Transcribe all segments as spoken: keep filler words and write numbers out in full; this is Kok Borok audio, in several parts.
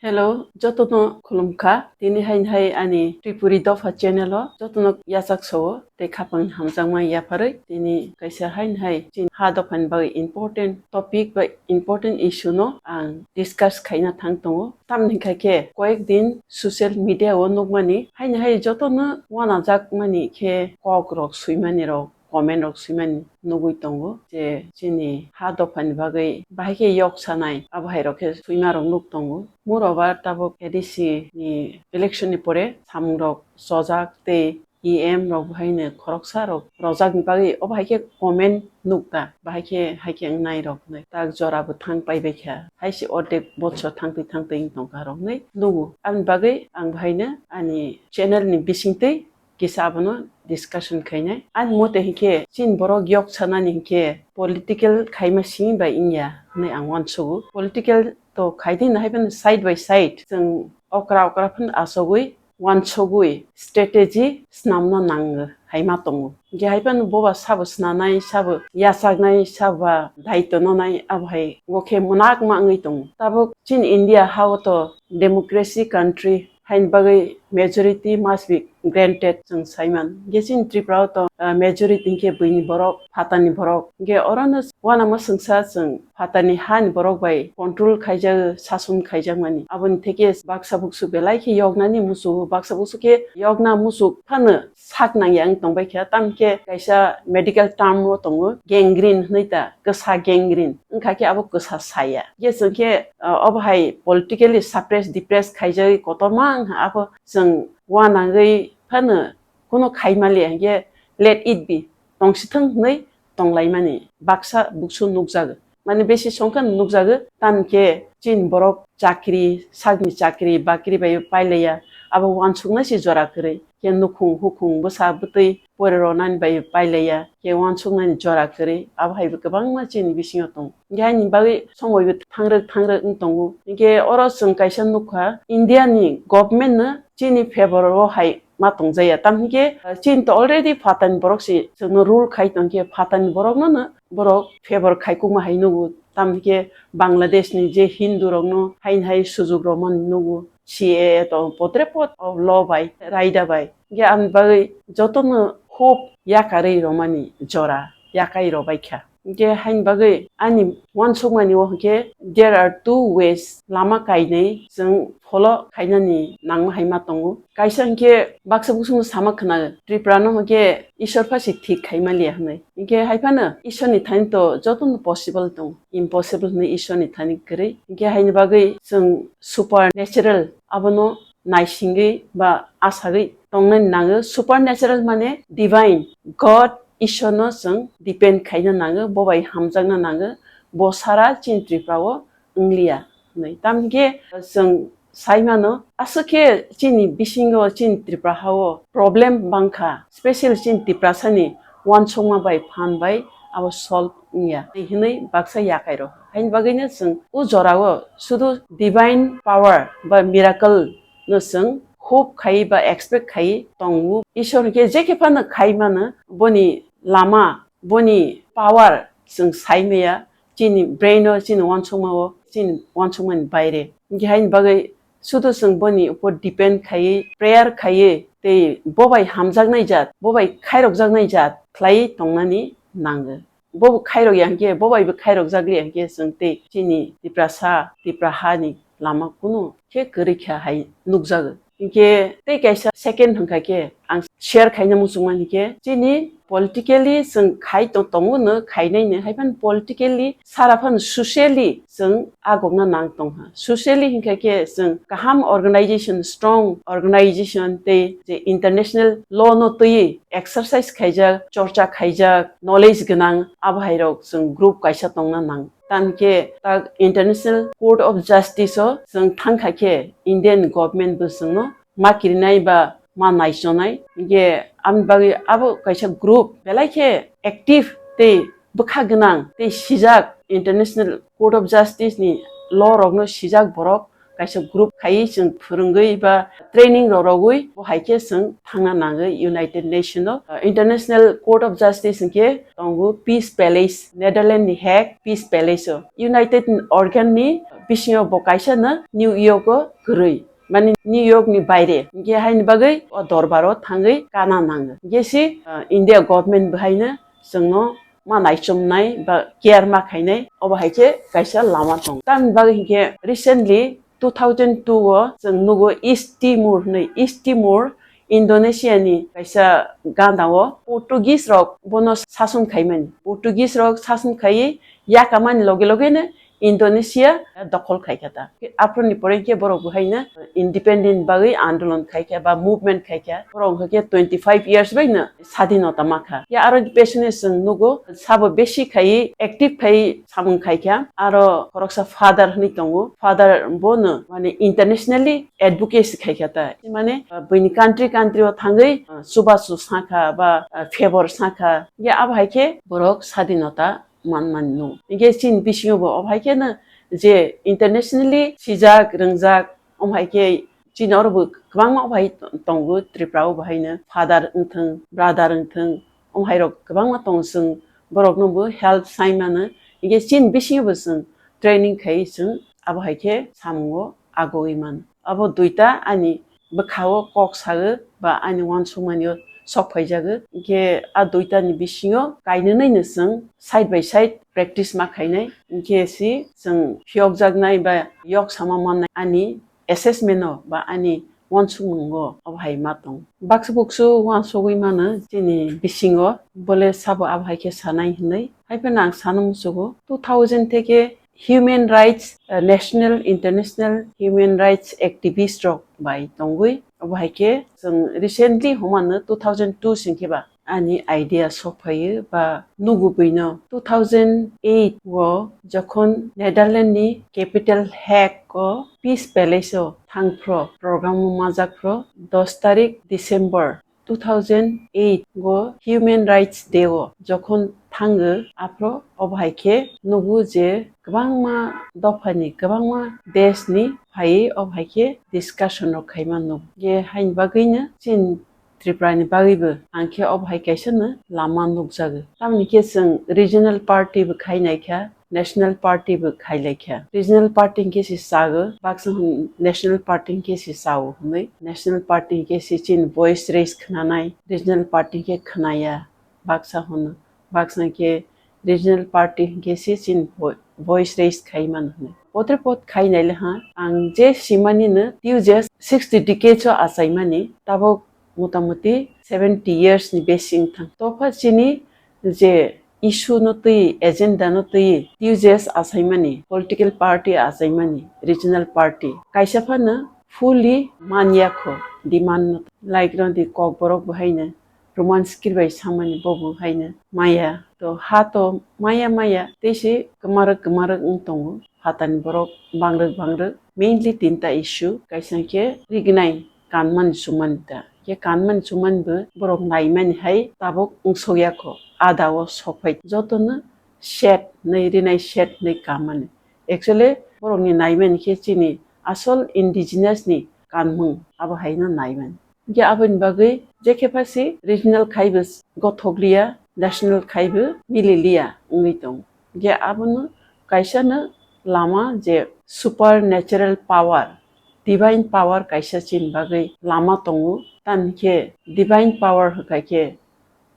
Hello, jotono khulumkha. Tini haini hai ani Tripuri Dopha channel o jotono yachak sao tei khapang hamjakma yapharwi tini kaisa haini hai chini ha dophani bagwi important topic bai important issue no ang discuss khaina thang tongo. Tamni hinkha khe koyek din social media o nukmani haini hai jotono uanajakmani khe kok rok swimani rok comment rok swimani nugwi tongo je chini ha dophani bagwi bahai khe yok sanai abo hai rok khe swima rok nuk tongo. Moreover tabuk A D C ni election ni pore samung rok chojak tei E M rok bahai no khoroksa rok rojak ni bagwi obo hai khe comment nuk ta bahai khe hai khe wngnai rok wngnai tak jora bo thang pai bai kha hai se ordek bochor thang twi thang twi wng tong kha rok wngnai nugo aboni bagwi ang bahai no ani channel ni bising twi kisa abono discussion khainai. Ani mote hinkhe chini borok yok sanani hinkhe political khaima simi bai wngya hinwi ang uansugo. Political to khaidi no haiphano side by side chwng okra okra phano achogwi uansugwi strategy snamna nango hai ma tongo. Hinkhe haiphano boba sabo snanai, sabo yachaknai, sabo daito nonai abo hai o khe mwnakma wngwi tongo. Tabuk chini India ha o to democracy country haini bagwi majority must be granted chwng saiman. Hinkhe chini Tripura o to, ah, majority hinkhe buini borok, phatani borok. Hinkhe orono uanama swngsa chwng phatani hani borok bai control khaijak, sason khaijakmani. Aboni theke baksa buksu belai khe yoknani muchungo, baksa buksu khe yokna muchuk phano sak nangya wng tongbai kha. Tamo khe kaisa medical term o tongo gangrene hinwi ta, kwsa gangrene wngkha khe abo kwsa saya. Hinkhe chwng khe, ah, obo hai politically suppress, depress khaijagwi kotorma wngkha abo chwng uanangwi phano kuno khaimaliya hinkhe let it be, tongsithwng hinwi tonglaimani baksa buksu nukjago. Mane besi songkha nukjago, tamkhe chini borok chakri, sakni chakri bakri bai pailaiya, abo uansuknai se jora kwrwi. Khe nukhung hukhung bwsa bwtwi porironani bai pailaiya, khe uansuknani jora kwrwi, abo hai bo kwbangma chini bisingo tongo. Hinkhe haini bagwi somoi bo thangrwk thangrwk wng tongo. Hinkhe oro chwng kaisa nukha, India ni government no chini favor o hai ma tongjaya. Tamo hinkhe, uh, chini to already phatani borok se chwngno rule khai tongkhe, phatani borokno no borok favor khai kukma hai nugo. Tamo hinkhe Bangladesh ni je Hindu rokno haini hai sujuk rwmani nugo. C A A to potre pot o law bai, raida bai. Hinkhe aboni bagwi jotono hope yakarwi rwmani jora yakai rwbaikha. Hinkhe haini bagwi ani uansukmani o hinkhe there are two ways, lama kainwi chwng follow khainani nangma hai ma tongo. Kaisa hinkhe baksa buksuno sama khwnago, Tripura no hinkhe Ishwar pha se thik khaimaliya hinwi. Hinkhe haiphano Ishwar ni thani to jotono possible tongo, impossible hinwi Ishwar ni thani kwrwi. Hinkhe haini bagwi chwng supernatural abono naisingwi ba asagwi tongnani nango. Supernatural mane divine, God, Ishwarno chwng depend khaina nango, bo bai hamjakna nango, bo sara chini Tripura o wngliya hinwi. Tamo hinkhe chwng sai mano, aswk khe chini bisingo, chini Tripura ha o problem bangkha, special chini Tiprasani uansukma bai phan bai abo solve wngya hinwi baksa yakai rw. Haini bagwino chwng o jorao sudu divine power ba miracle no chwng hope khai ba expect khai tongo. Ishwar hinkhe je khe phano khai mano, boni lama, boni power chwng sai maya, chini brain o, chini uansukma o, chini uansukmani baire. Hinkhe haini bagwi sudu chwng boni upor depend khaiwi, prayer khaiwi, tei bo bai hamjaknai jat, bo bai khairokjaknai jat khlaiwi tongnani nango. Bo bo khairok ya hinkhe, bo bai bo khairok jak liya hinkhe chwng tei chini Tiprasa, Tipra hani lama kunu khe kwrwi kha hai nukjago. Hinkhe tei kaisa second hwnkha khe ang share khaina muchungmani khe chini politically chwng khai to-, tongo no khainai no, haiphano politically sara phano socially chwng agokna nang tongkha. Socially hinkha khe chwng kaham organization, strong organization tei je international law no twiwi exercise khaijak, chorcha khaijak, knowledge gwnang abo hai rok chwng group kaisa tongna nang. Tamo khe tak International Court of Justice o chwng thangkha khe Indian government bo chwngno ma kirinai ba ma naichonai. Hinkhe aboni bagwi abo kaisa group belai khe active tei bwkha gwnang tei sijak, International Court of Justice ni law rokno sijak borok kaisa group khaiwi chwng phwrwngwi ba training rok rogwi bo hai khe chwng thangna nangwi United Nation o, uh, International Court of Justice hinkhe tongo Peace Palace, Netherlands ni Hague Peace Palace o. United organ ni bisingo bo kaisa no New York o kwrwi. Mani New York ni baire. Hinkhe haini bagwi o dorbar o thangwi kana nango. Hinkhe si, uh, India government bo haino chwngno ma naichomnai ba care ma khainai, obo hai khe kaisa lama tongo. Tamni bagwi hinkhe recently two thousand two o chwng nugo East Timor hinwi, East Timor Indonesia ni kaisa gana o Portuguese rok bono sason khaimani. Portuguese rok sason khaiwi yakamani loge loge no Indonesia dokhol khaikha ta. Aphuru ni pore khe borok bo haino independent bagwi andolon khaikha ba movement khaikha. Borok wngkha khe twenty five years bai no sadinota makha. Ya aro pesone chwng nugo sabo besi khai active khai samung khaikha. Aro khoroksa father hinwi tongo. Father bono mane internationally advocacy khaikha ta. Mane, uh, buini country country o thangwi, uh, chubachu sakha ba, uh, favor sakha. Ya abo hai khe borok sadinota man mani no. Hinkhe chini bisingo bo obo hai khe no je internationally sijak, rwngjak, omo hai khe chini oro bo kwbangma obo hai tongo, Tripura o bo hai no father wngthwng, brother wngthwng, omo hai rok kwbangma tongo, chwng borok no bo help sai mano. Hinkhe chini bisingo bo chwng training khai chwng abo hai khe samungo agoi mano. Abo duita ani bwkha o kok sago ba ani uansukmani o sok phaijago. Hinkhe a duita ni bisingo kainwi no chwng side by side practice ma khainai. Hinkhe si chwng phiyokjaknai ba yok sama mannai ani assessment o ba ani uansukmung o obo hai ma tong. Baksa buksu uansugwi mano chini bisingo bole sabo abo hai khe sanai hinwi. Hai phano ang sana muchugo two thousand theke human rights, uh, national, international human rights activist rok bai tongwi. Obo hai khe chwng recently humano two thousand two sing khe ba ani idea sok phaio ba nugu buino two thousand eight o jokhon Netherlands ni capital Hague o Peace Palace o thangphro program o majak phro dos tarik December two thousand eight o Human Rights Day o jokhon thango, aphro obo hai khe nugo je kwbangma dophani, kwbangma deshni phaiwi obo hai khe discussion rok khaima nugo. Je haini bagwino chini Tripura ni bagwibo ang khe obo hai kaisa no lama nukjago. Tamoni khe chwng regional party bo khai nai kha, national party bo khai lai kha. Regional party hinkhe se chago, baksa hwn national party hinkhe se chao hwnwi. National party hinkhe se chini voice raise khwnanai, regional party hinkhe khwnaya, baksa hwn, baksa hinkhe regional party hinkhe se chini vo-, voice raise khai mano hwnwi. Potre pot khai nai le ha, ang je simani no twiwi je sixty decades o achaimani, tabok motamuti seventy years ni besi wngthang. Topha chini je issue no twi, agenda no twi, T U J S achaimani, political party achaimani, regional party. Kaisa phano fully manyakho demand no. Like rodi Kokborok bo haino Roman script bai samani bo bo haino maya. To ha to maya maya, tei se kwmarok kwmarok wng tongo. Phatani borok bangrwk bangrwk mainly tinta issue, kaisa khe rignai kanmani chumani ta. Khe kanmani chumani bo borok naimani hai tabuk wngsok ya kho, ada o sok phai jotono set hinwi rinai set hinwi kanmani. Actually borokni naimani khe chini asol indigenous ni kanmung abo haino naimani. Hinkhe aboni bagwi je khe phasi regional khai bo gothok liya, national khai bo mili liya wngwi tongo. Hinkhe abono kaisa no lama je supernatural power, divine power kaisa chini bagwi lama tongo. Tamni khe divine power hwnkha khe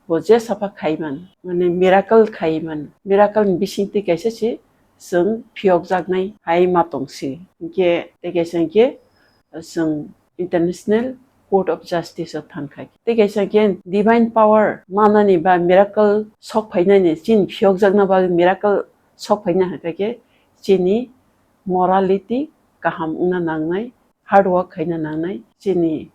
bo je sapha khai man, mane miracle khai man. Miracle ni bisingtwi kaisa se chwng phiyokjaknai hai ma tong si. Hinkhe tei kaisa hinkhe chwng International Court of Justice o thang khai. Tei kaisa khe divine power manani ba miracle sok phainani, chini phiyokjakna bagwi miracle sok phaina hwnkha khe chini morality kaham wngna nangnai, hard work khaina nangnai, chini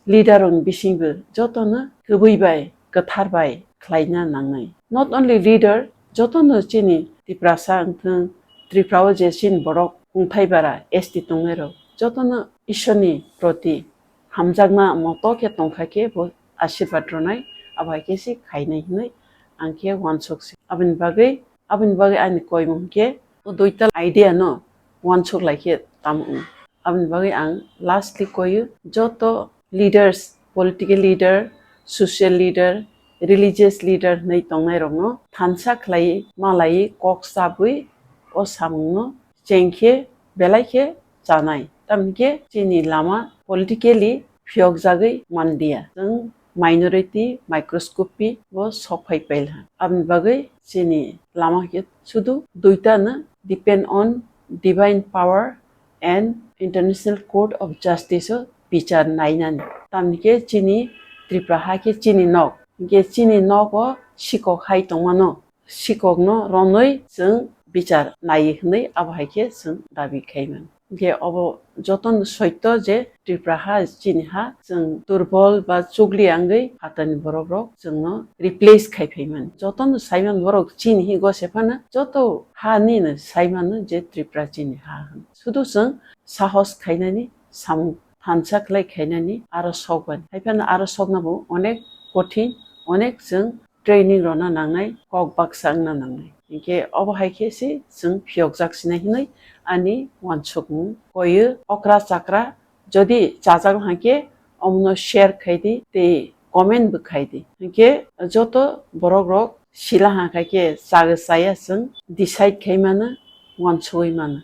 leader rokni bisingbo jotono kwbwi bai, kwthar bai khlaina nangnai. Not only leader, jotono chini Tiprasa wngthwng, Tripura o je chini borok kungthai bara S T tongnai rok, jotono Ishorni proti hamjakma moto khe tongkha khe bo asirbat rwnai, abo hai khe se khainai hinwi ang khe uansuk si. Aboni bagwi, aboni bagwi ani koimung khe o duita idea no uansuk lai khe tamo wng. Aboni bagwi ang lastly koyo, joto leaders, political leader, social leader, religious leader hinwi tongnairokno thansa khlaiwi malaiwi kok chabwi o samungno chengkhe belai khe chanai. Tamni khe chini lama politically phiyokjagwi manliya. Chwng minority microscopy o sok phai pailha. Aboni bagwi chini lama khe sudu duitano depend on divine power and International Court of Justice o bichar nainani. Tamni khe chini Tripura ha khe chini nok. Hinkhe chini nogo sikok hai tongmano. Sikokno ronwi chwng bichar nai hwnwi abo hai khe chwng dabi khai mano. Hinkhe obo jotono soito je Tripura ha chini ha chwng durbol ba chugli wngwi hatani borok rok chwngno replace khai phai mano. Jotono sai mano borok chini hi gose phano joto ha nino sai mano je Tripura chini ha hwn. Sudu chwng sahos khainani samung thansa khlai khainani aro sokbani. Hai phano aro sokna bo onek kothin, onek chwng training rwna nangnai, kok baksa wngna nangnai. Hinkhe obo hai khe se chwng phiyokjak sinai hinwi ani uansukmung koyo. Okra chakra jodi chajak hwnkhe omono share khai di tei comment bo khai di. Hinkhe joto borok rok sila ha khai khe chago chaya chwng decide khai mano, uansugwi mano.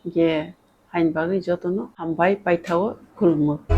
Hinkhe haini bagwi jotono hambai paithao khulumgo.